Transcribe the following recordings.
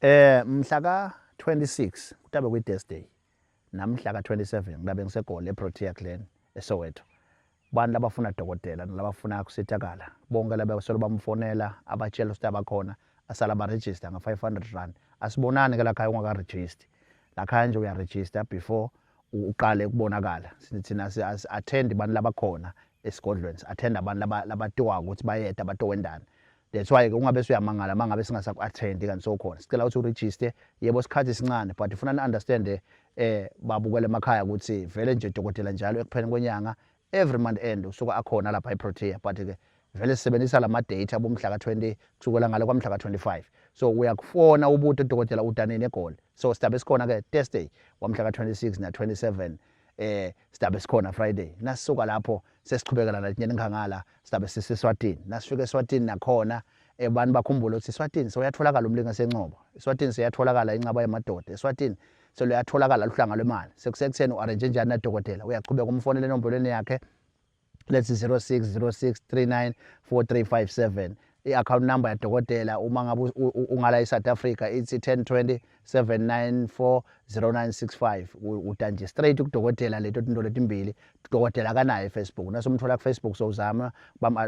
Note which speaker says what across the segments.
Speaker 1: Mhla ka 26 kutabe kwi Thursday, namhla ka 27 ngilabe ngiseGoli eProtea Glen eSoweto. Bantu labafuna dokotela nalabafuna kusitakala bonke laba solo bamfonela, abatshela ukuthi abakhona asala ba register nga 500 rand. Asibonani ke lakhaya ungaka register. Lakhaya nje uya register before uqale ukubonakala. Thina si attend abantu labakhona esigodlweni, attend abantu labatiwako ukuthi bayeda batowendani. That's why ke ungabe usuyamangala mangabe singasaku attend kanti sowukhona. Sicela ukuthi uregister. Yebo, isikhathi sincane, but ufuna ni understand babukele emakhaya ukuthi vele nje dokotela njalo ekupheleni kwenyanga, every month end, usuka akhona lapha eProtea, but ke vele sisebenzisa lama date abomhla ka20 kusukela ngale kwamhla ka25. So uyakufona ubuto dokotela udanini eGoli. So sidabe sikhona ke Thursday wamhla ka26 na 27, sidabe sikhona Friday. Nasisuka lapho sesichubekela la ngenkangala, sidabe siseswatini. Nasifika eSwatini nakhona, abantu bakhumbula ukuthi eSwatini soyatholakala umlinga sencobo, eSwatini siyatholakala inqaba yamadoda, eSwatini seluyatholakala luhlanga lwemali. Sekusekutheni uarrange njani nadokotela? Uyachubeka umfonele enombolweni yakhe lethi 0606394357. I-account number yadokotela uma ngabe ungala e-South Africa ithi 1020 794 0965. Uta nje straight kudokotela. Leto tinto letimbili, dokotela akanayo eFacebook. Nasumthola ku-Facebook sowuzama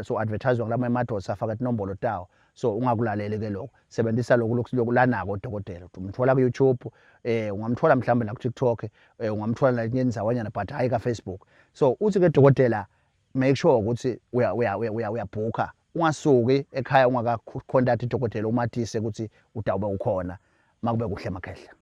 Speaker 1: so advertise ngulama emadoda afaka tinombolo tawo, so ungakulaleli ke lokho. Sebenzisa lokhu lokulanako dokotela. Umthola ku-YouTube, ungamthola mhlawumbe na ku-TikTok, ungamthola nakinye indzawanyana, but hayi ka-Facebook. So uthi ke dokotela, make sure ukuthi uya uya uya uyabhukha, ungasuki ekhaya ungaka contact dokotela, umatise ukuthi utawube ukhona. Makube kuhle, makhehla.